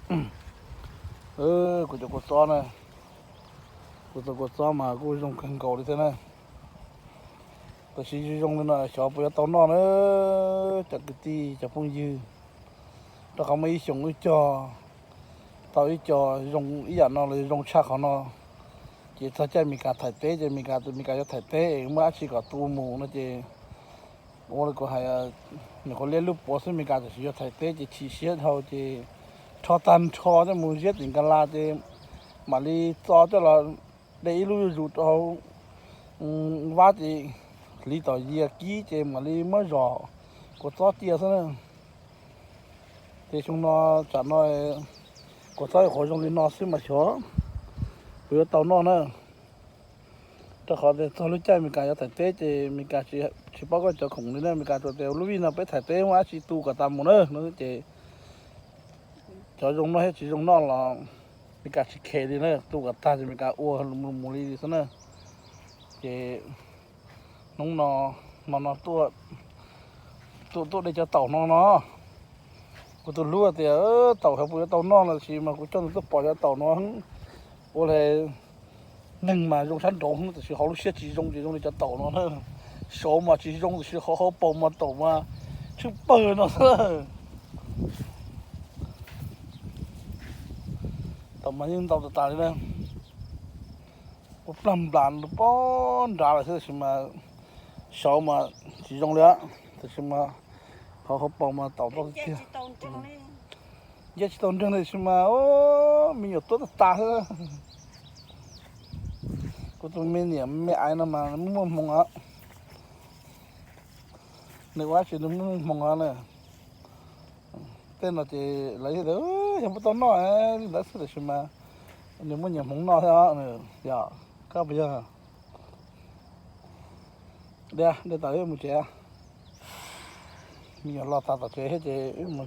Kuv cov kua txob na, kuv cov kua txob mas kuj zoo kawg nkaus li thiab na. Tab sis zoo li no xyov puas yuav tau noj na, cov kwv tij cov phooj ywg. Rau qhov muaj ib xyoos ib co tau ib co zoo ib yam no los zoo tshaj qhov no, ces txog caij Meskas thaim teb ces Meskas tus Meskas yuav thaim teb muaj dab tsi kom tu mus no ces ua li kuv hais, nyuam qhuav liab lub puav xwb Meskas tam sim yuav thaim teb ces chim siab dhau ces rho tag nrho coj mus ziab tim Nkas Las ces mam li txo coj los de ib lub zuj zus rau hauv vab ces hliv tom yias kib ces mam li muab zom kua txob cia xwb na. Ces xyoo no tsam no kua txob yuav qhuav zoo li no xwb mas xyov puas yuav tau noj na. Rau qhov tias txog lub caij Meskas yuav thaim teb ces Meskas tsis paub koj cov khoom li na, Meskas tsuas tias lub vij no peb thaim teb muaj dab tsi tu kom tas mus na no ces cov zoo noj thiab tsis zoo noj los Meskas tsis khe li na, tu kom tag ces Meskas ua mus li xwb na. Ces hnub no, no no tuaj, tuaj tuaj de cov taum no no. Kuv tus hlub tias taum xyov puas yuav tau noj los sis mas kuv coj nws tuaj pom cov taum no ua li neeg mas zoo sab nraud tam sis hauv lub siab tsis zoo ces zoo li cov taum no na. Saud mas tsis zoo tam sis hauv hauv paus mas taum mas tsheej pawg no xwb. Taum mas yeej ntau tas tas li na. Ua plag nplas pob nrad lawm xwb tab sis mas saud mas tsis zoo li, tab sis mas hauv hauv paus mas taum ntau tiag. Nce tsis tau nreeg li tab sis mas me nyuam tuab tas tas xwb. Kuv tus me niam me aiv no mas muaj muaj hmoo os. Nws ua dab tsi nws muaj muaj hmoo os na. Tej no ces lawv tias yog muab tau noj li ntawd xwb tab sis mas nws muaj nyiam hmoov noj thiab. Yog koj puas yog? De, de tau mus tsev. Me nyuam los tas tom tsev thiab ces wb mus